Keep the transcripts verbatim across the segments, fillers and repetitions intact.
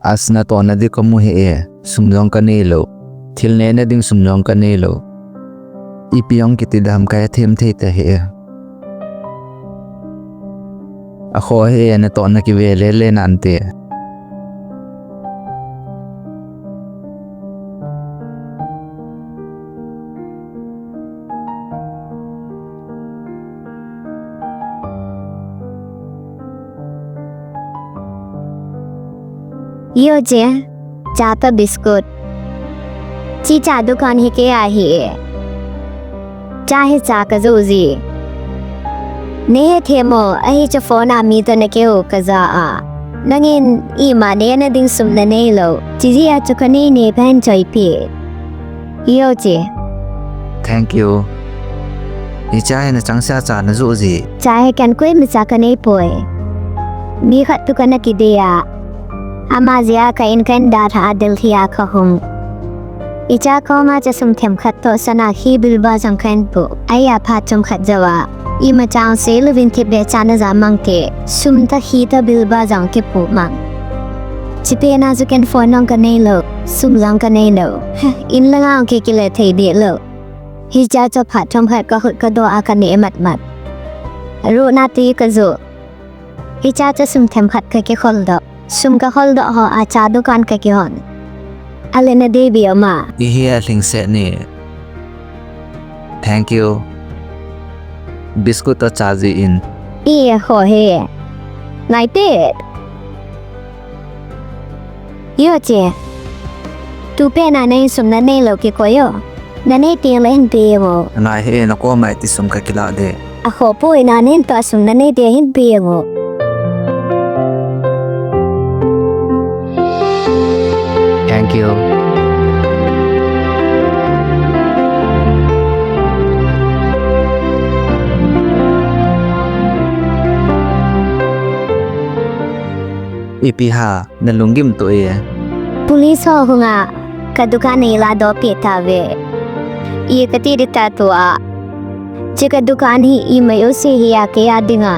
As, natohna ding kamu hih e, sum jong kanei lou. Thil nehna ding sum jong kanei lou. Ipi hung kiti dem kahe them thei tahih e. Akhoh hih e, natohna kive lele nante. Yo che, cha toh biscuit. Hiche cha dukan hi kei a ahi e. Cha hi cha kajoh ji. Nahe them o, ahi chu phone a mi toh nakeu kaja a. Nangin ima nehna ding sum nanei lou. Chujeh a chu kanei nei phan choipi. Yo che. Thank you. Hiche hi nachangseh a cha najoh ji. Cha hi ken koimacha kanei poi. Mi khat toh kana kidei a. Ama jeh a ka in kahin dalha a Delhi a kahung. Icha koma cha sum themkhat toh sana hi bilba jong kahin po. Ahi a phat chomkhat jouva, imacha seilouvin thipbeh cha naja mang te. Sum toh hi toh bilba jong kipo mang. Chipet na chu ken phone jong kanei lou, sum jong kanei lou. In langa hung kile thei deh lou. Hicha chu phat chomkhat kakhut kadoh a kaneh matmat. Ruhna ti kajoh. Hicha chu sum themkhat kakikhol doh. Sum kakhol doh ho a cha dukan kakihon. Ale nadei beh uma. Ihi a lhingset ni. Thank you. Biscuit toh cha ji in. Ihi ho he. Ngai te. Yo che. Tupet na nahin sum nanei lou kikoi o. Nanei teng le hin pe jeng o. Ngai he, nakoma iti sum kakilah ding. Akhoh poi, nahin toh sum nanei teng hin pe jeng o. Thank you. Ipi ham, nalunggim toh e. Police ho hunga ka dukan neila doh peh tauve. I kati ding tah tua. Hiche ka dukan hi imajouse hi a kei a dinga.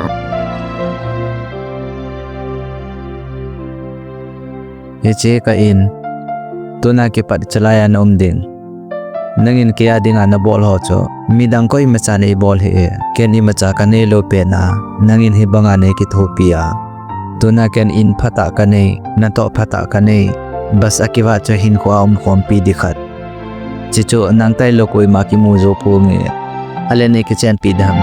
Hiche ka in. Tuna kipat chalai a na um ding. Nangin kei a dinga nabol ho chu midang koimachan eibol hih e. Ken imacha kanei lou pet na, nangin hibanga nei kithopi a. Tuna ken in phatah kanei, natoh phatah kanei. Bus a kivat chu hinkhoa umkhompi ding khat. Hichu nang tailou koima kimu jou ponge. Ale nei kichenpi dem.